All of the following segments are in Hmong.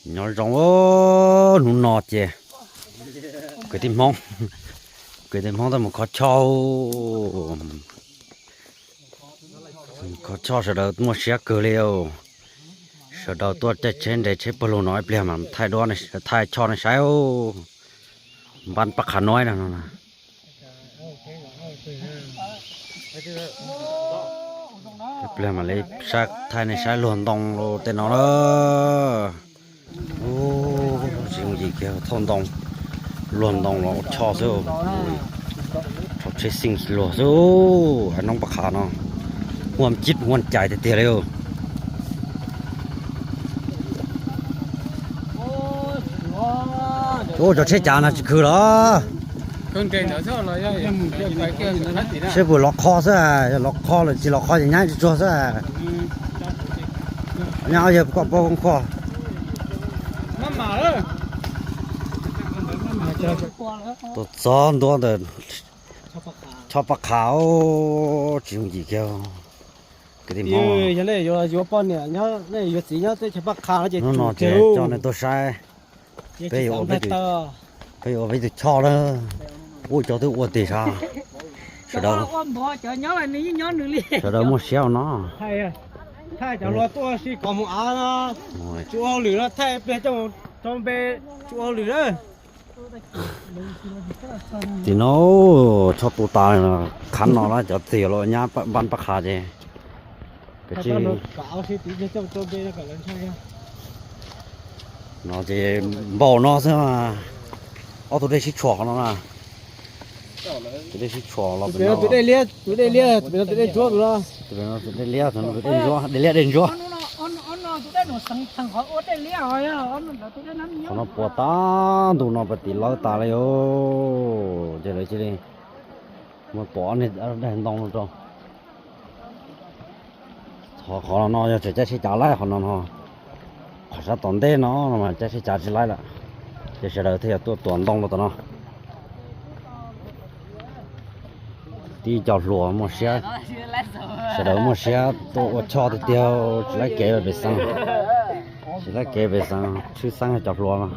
Nyob zoo, hnub no ces kwv tij Hmoob, kwv tij Hmoob tuaj mus kho choj, kho choj sawv daws muaj siab kawg li. Sawv daws tuaj caij tsheb nres tsheb pawg lug no ib pliag mas thaij duab, thaij choj nej saib. Npab paj qhav nuaib no. Ib pliag mam li saib, thaij nej saib luag ntoo tej no na. Tsis yooj yim kiag thauj ntoo, luag ntoo los ua choj xwb. Rau tsheb xyeej luag xwb, hav noob paj qhav no muaj cib muaj cais tiag tiag li. Ua cov tsheb cav no tsis khwv los? Seb puas lov qhov xwb, yog lov qhov lawm tsis lov qhov ces nyab tsis tsuag xwb. Nyab yog koj paub koob koj. Tuaj txog ntua ntawm choj paj qhav, tsis yooj yim kiag. Kwv tij Hmoob, yog nej yuav poj niam nyob, nej yuav txiv nyob teb chaws paj qhav no ces hnub no ces coj nej tuaj saib. Peb yuav ua peb tus choj na, ua cov twb ua tig sav. Sawv daws, sawv daws muaj siab no. Thaij cov hluas tuaj si kov mus av no, tsis ua hauj lwm no, thaij ib pliag coj mus rau npe, tsis ua hauj lwm na. Tim no choj tu tas, qhav no lawm cov txiv los nyab npab paj qhav ces no ces npaum no xwb mas. Ob tug dej sib tshuam qhov no na. Tus dej sib tshuam los pem no, tus dej liab, tus dej liab, tus dej ntsuab, tus no tus dej liab, tus no tus dej ntsuab, dej liab dej ntsuab. Qhov no puas tag ntu no pas tim lawv tas li os. Ces lawv cia li muab pov daim ntoo no rau. Qhov no yog tseem caij tsheb cav laib qhov no no. Qhov sab tom ntej no mas caij tsheb cav tsis laib lawm, ces sawv daws thiaj yuav tuaj tuam ntoo rau tom no. Tib co hluas muaj siab, sawv daws muaj siab tuaj ua choj tiag tiag, tsis laib kev pem xeev, tsis laib kev pem xeev, tshwj xeeb cov hluas no.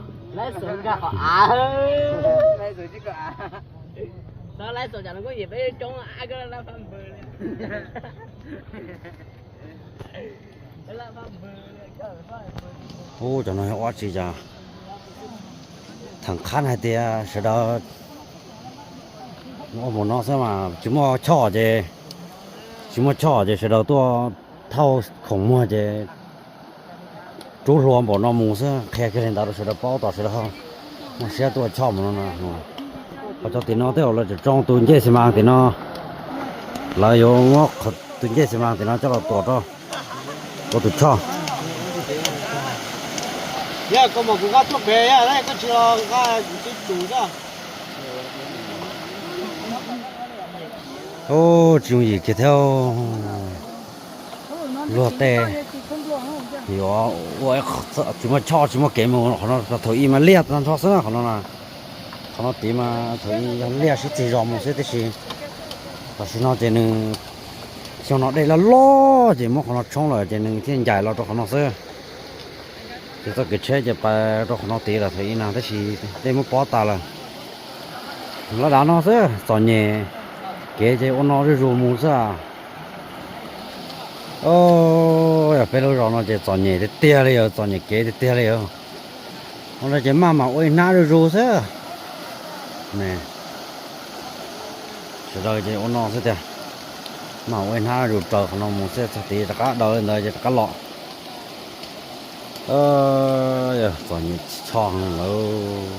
Ub, cov no yog ua tsi cas? Thaum qhab hais tias sawv daws ua npaum no xwb mas tsis muaj choj ces, tsis muaj choj ces sawv daws tuaj thauj khoom muag ces rub hlua npaum no mus xwb. Qhia kiag li ntawd rau sawv daws paub tom sawv daws muaj siab tuaj choj mus no. Qhov cov tim no tej zaum lawv tseem tsoo tus ncej xi mas tim no, lawv yuav muab tus ncej xi mas tim no coj los tuam rau ua tus choj. Ub, tsis yooj yim kiag thiab. Luag tej yuav ua tsis muaj choj tsis muaj kev mus qhov no, thaum ub mas liaj tag nrho xwb qhov no. Qhov no tid mas thaum ub yog liaj sib txig zos mus xwb tiam sis tam sim no ces nws, xyoo no dej loj loj ces muab qhov no tshoob lawm ces nws thiaj ncaim los rau qhov no xwb. Ces txoj kev tsheb ces pais rau qhov no tid lawm thaum ub na tab sis dej muab pob tas lawm. Laj dav no xwb, txom nyem kev ces ua no zuj zus mus xwb. Yog peb lub zos no ces txom nyem tiag tiag li os, txom nyem kev tiag tiag li os. Ua no ces maj mam ua ib hnab zuj zus xwb. Sawv daws ces ua no xwb tiag, maj mam ua ib hnab zuj zus raws qhov no mus xwb, txog tid rov qab daws li ntawd ces rov qab los. Txom nyem tshaj lawm.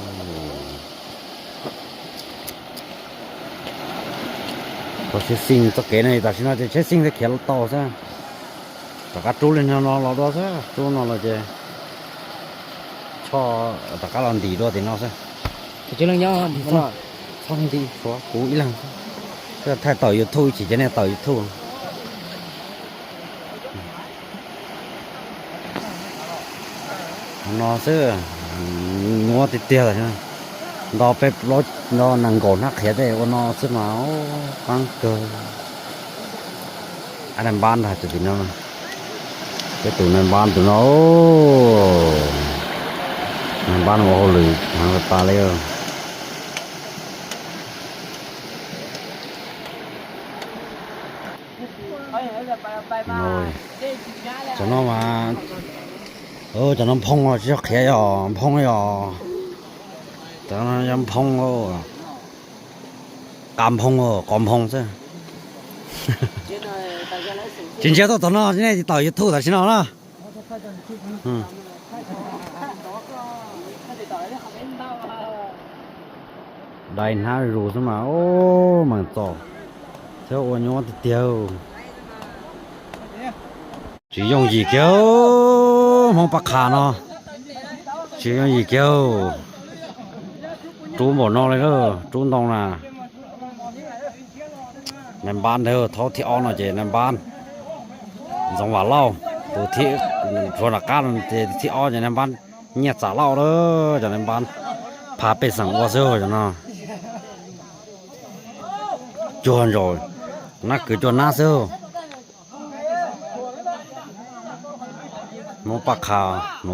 Tsheb xyeej txoj kev no tam sim no ces tsheb xyeej thiaj khiav tau xwb. Rov qab rub li no los dua xwb, rub no los ces choj rov qab los ntim dua tim no xwb. Tsis leej nyob, txhob nti, tshuav kuv ib leeg xwb. Thaij tawm YouTube, ib chim ces nej tawm YouTube. Qhov no xwb, nyuaj tiag tiag. Nto peb plaub, nto nees nkaum hnab qhiav tej ua no xwb mas qaab kawg. Ab, naj npab ntag tus tim no, peb tus naj npab tus no. Pab no ua hauj lwm heev tas li. Cov no mas, cov no nphoo tsis yog qhiav, yog nphoo, yog, cov no yog nphoo, qa nphoo, qos nphoo xwb. Tsis ntsia tuaj tom no nej tsis tawm YouTube tam sim no na. Dai hnab zus xwb mas, meem txom thiab ua nyuaj tiag tiag. Tsis yooj yim kiag, Hmoob Paj Qha no tsis yooj yim kiag. Rub npaum no li, rub ntoo na. Nais npab ntawd thaub thib ob no ces nais npab Ntxoov Vam Lauj, tus thib, rhuav nram qab no ces thib ob ces nais npab Nyiaj Txam Lauj lawm. Cov nais npab pha pej xeem ua xwb cov no. Cuag ntsaum nab kwv cuag nab xwb. Hmoob Paj Qha no,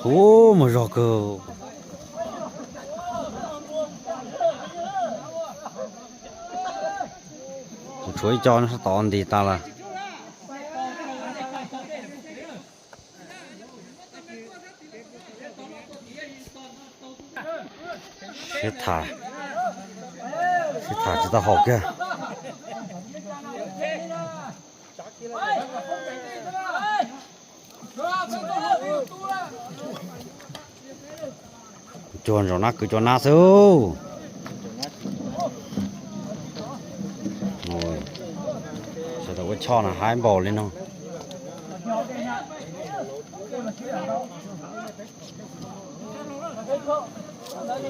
huv, muaj zog kawg. Kuv tshuav ib co sab tod nti tas lawm. Sib tham, sib tham tsis tau haum kiag. Cuag ntsaum nab kwv cuag nab xwb. Sawv daws ua choj na, haib npaum li no.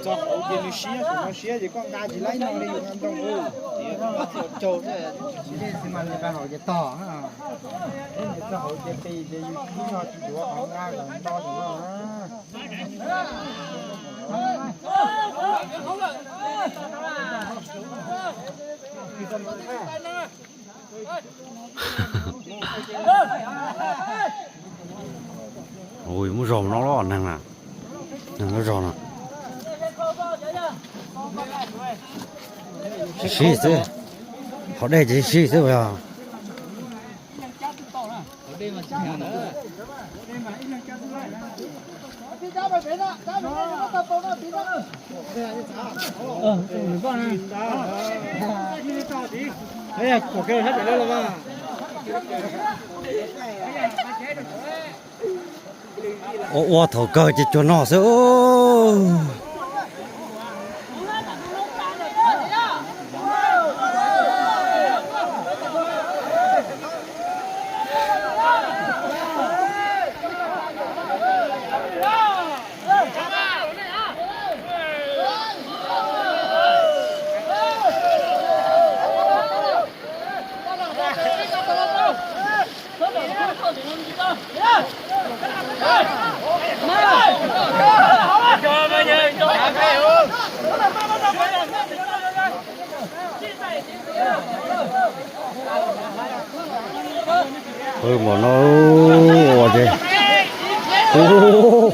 Txog hauv ces nws siab, tsis siab ces koj nqa tsis laib no li, nqa ntoo. Tias txog caug xwb, tsis dej xi mas nqa hauv ces tog, nws txog hauv ces pis ces yus tib no tsis yuav qhov nqa los nto tus no. Ui, muab zog no los neeg na, neeg muab zog no. Sib sib xwb, hauv dej ces sib sib xwb yog. Ua ua thaum kawg ces cuag no xwb. Pw npaum no ua ces, ub,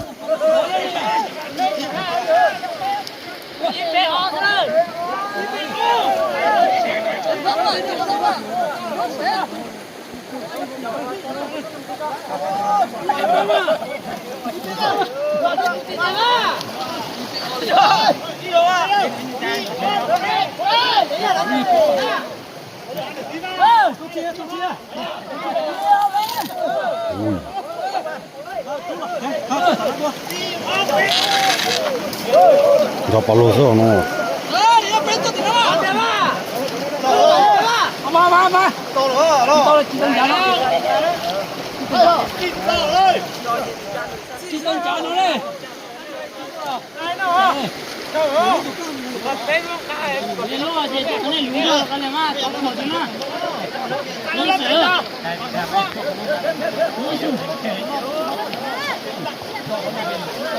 nrog pov lug xwb no.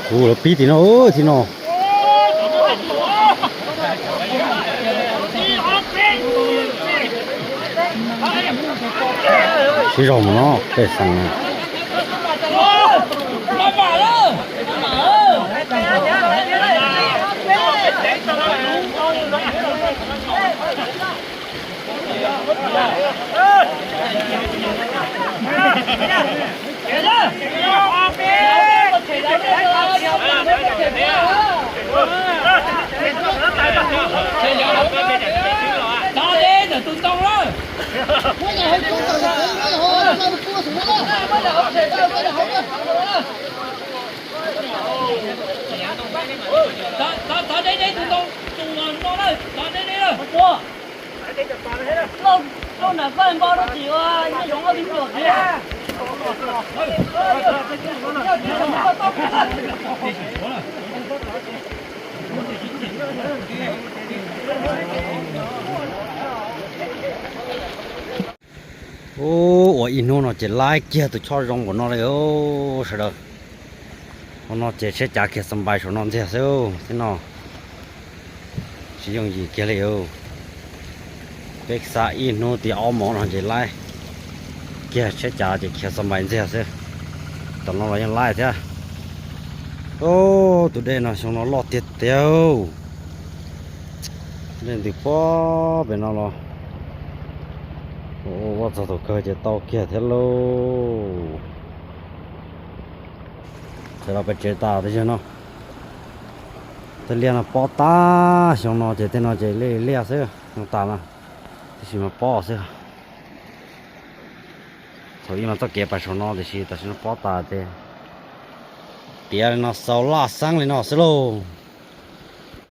Kuv lawv pib tim no, tim no. Sib zog mus no pej xeem. Ub, ua ib hnub no ces laib kiag tus choj zoo npaum no li os sawv daws. Hmo no ces tsheb cav khiav xas npais saum no ntxiag xwb thiab no. Tsis yooj yim kiag li os. Peb xa ib hnub tim ob hmos no ces laib kiag tsheb cav ces khiav xas npais ntxiag xwb. Tom no los yeej laib thiab. Ub, tus dej no xyoo no loj tiag tiag. Dej ntws pob pem no los ua txog thaum kawg ces tau kiag thiab lauj. Sawv daws pem tsev tas tab sis no tej liaj no pob tag, xyoo no ces tej no ces liaj liaj xwb, xyoo tas no tab sis mas pob xwb. Thaum ub mas txoj kev pais saum no tiam sis tam sim no pob tas ces tiav li no xaus laj xeeb li no xwb lauj.